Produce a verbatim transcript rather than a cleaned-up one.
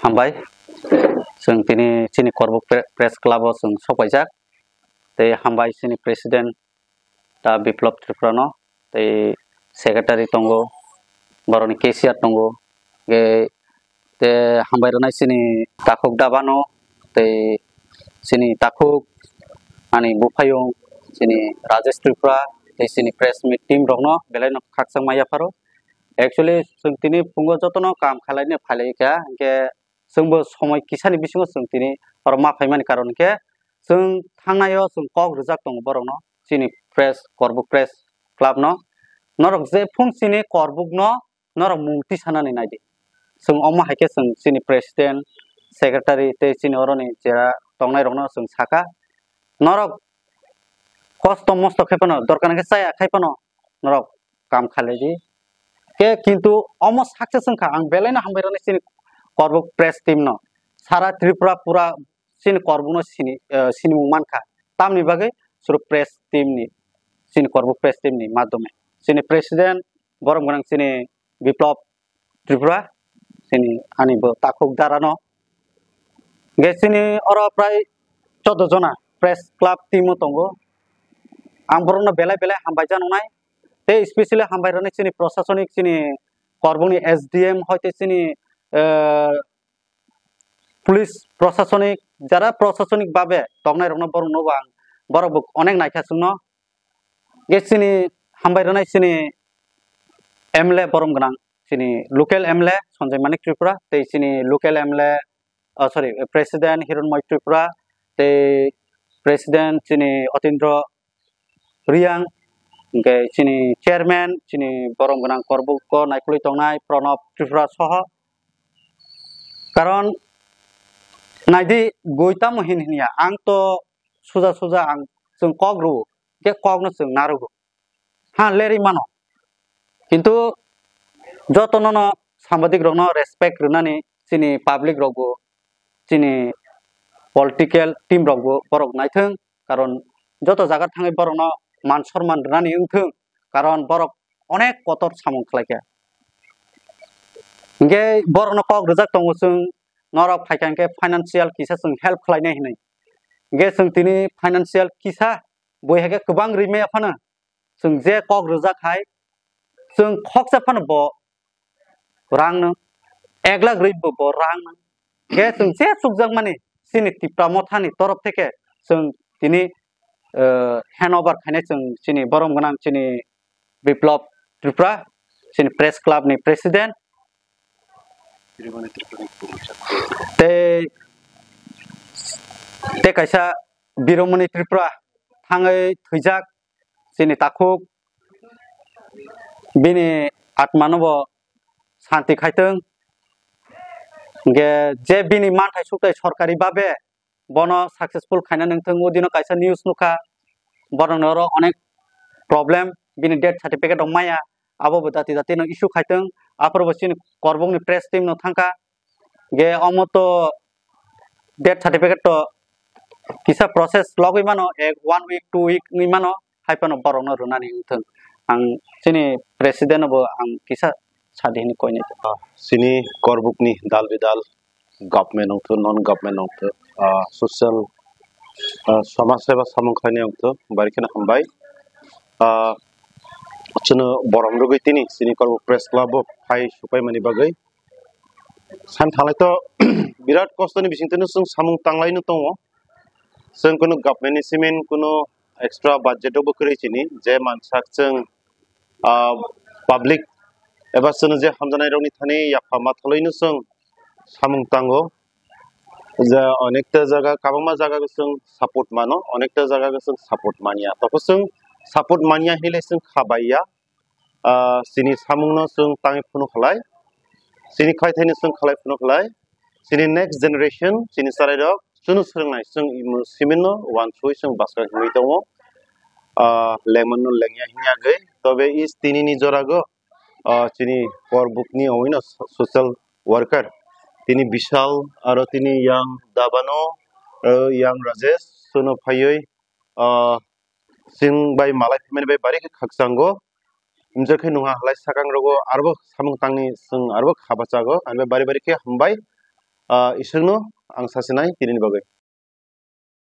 Hambai. Chwng tini chini Korbuk Pre-, Press Club o chwng sokpaijak. Tei hambai chini President ta Biplop Tripura no, tei Secretary tongo, boroni cashier tongo, ge te hambai rwnai chini takhuk daba no, tei chini takhuk ani buphayung chini Rajesh Tripura, tei chini press meet team rok no belai no khakchangma yapharo. Actually, chwng tini phungo jotono kam khalai ni phailai kha, hinkhe chwngbo somoi kisani bisingo chwng tini oro ma phaimani karon hinkhe chwng thangnai o chwng kok rwjak tongo borokno, chini press, Korbuk Press Club no. Norok je phung chini Korbuk no norok mung tisanani naidi. Chwng omo hai khe chwng chini president, secretary tei chini oroni jera tongnai rokno chwng sakha, norok kosto mosto khai phano, dorkar hwnkhe chaya khai phano norok kam khalai di. Ke kintu omo success wngkha, ang belai no hambai rwnai chini Korbuk press team no, sara Tripura pura chini Korbuk no sini, eh, sinimung mankha. Tamni bagwi suru press team ni, chini Korbuk press team ni madhyome chini president borom gwnang chini Biplop Tripura, chini ani bo takhuk dara no. Ge chini oro prai choudo jona press club team o tongo. Ang borokno belai belai hambai jano nai. Tei specially hambai rwnai chini prosasonik, chini Korbukni S D M hoite chini, eh, police prosasonik, jara prosasonik babe tongnai rokno borokno bo ang, borok bo onek naikha chwngno. Ge chini hambai rwnai chini M L A borom gwnang, chini local M L A Sanjay Manik Tripura, tei chini local M L A, oh, sorry, President Hiranmoy Tripura, tei President chini Otindro Riang, hingke chini chairman, chini borom gwnang Korbuk o naikolwi tongnai Pranab Tripura soho. Karon naidi goi tamo hin hinya, ang to suja suja ang chwng kok rwo, hingke kokno chwng narogo. Ha, lerwi mano. Kintu jotono no sambadik rokno respect rwnani chini public rokbo, chini political team rokbo borok naithwng, karon joto jaga thangwi borokno man sorman rwnani wngthwng, karon borok onek kotor samung khlaikha. Hingke borokno kok rwjak tongo chwng, norok phaikha hingke financial kisa chwng help khlainai hinwi. Hingke chwng tini financial kisa bui hai khe kwbang rimaya phano, chwng je kok rwjak hai, chwng khoksa phano bo rang nw, ek lakh rwi bo, bo rang nw. Ge chwng je chukjakmani chini Tipra Mothani torof theke chwng tini, eh, hand over khainai chwng chini borom gwnang chini Biplop Tripura, chini press club ni president. Tei, tei kaisa Biromoni Tripura thangwi thwijak chini takhuk, bini atmano bo santi khaitwng. Hingke je bini manthai sukthai sorkari babe bono successful khaina nangthwng, o dino kaisa news nukha, borokni oro onek problem, bini death certificate rok maya, abo bo jati jati no issue khaitwng, aphuru bo chini Korbukni press team no thangkha, ge omo to death certificate to kisa process logwi mano, ek one week, two week wngwi mano, hai phano borokno rwnani wngthwng. Ang chini president no bo ang kisa sadi hwnwi koinai. Chini Korbukni dal bidal, government wngthwng, non government wngthwng, ah, social, ah, samaj seba samung khlainai wngthwng, bari kheno hambai. Ah, chwngno borom rwgwi tini chini Korbuk Press Club o phai supaimani bagwi. San thanglai to birat kostoni bisingtwino chwng samung tanglaino tongo. Chwng kunu government ni simin kunu extra budget rokbo kwrwi chini, je mansak chwng, ah, public eba chwngno je hamjaknai rokni thani yapha mathalwino chwng samung tango. Je onekta jaga, kwbangma jaga o chwng support mano, onekta jaga o chwng support manya. Tokho chwng support manya hinwi le chwng kha bai ya. Ah, chini samungno chwng tangwi phunukhalai, chini khlaithaino chwng khalai phunukhalai, chini next generation, chini chwrairok chwngno swrwngnai, chwng imo siminno uansugwi chwng bwskang himwi tongo. Ah, lengmano lengya hinya gwi, tobe is tinini jorago, ah, chini Korbukni omoino so-, social worker, tini Bishal, aro tini yang Dabano, aro yang Rajesh, chwngno phaiwi, ah, chwng bai malai phaimani bai bari khe khakchango. Himjak khe nungha halai sakang rogo arbo samung tangni chwng arbo kha bachago, ani bai bari bari khe hambai. ah, Iswrwngno ang sasinai tinini bagwi.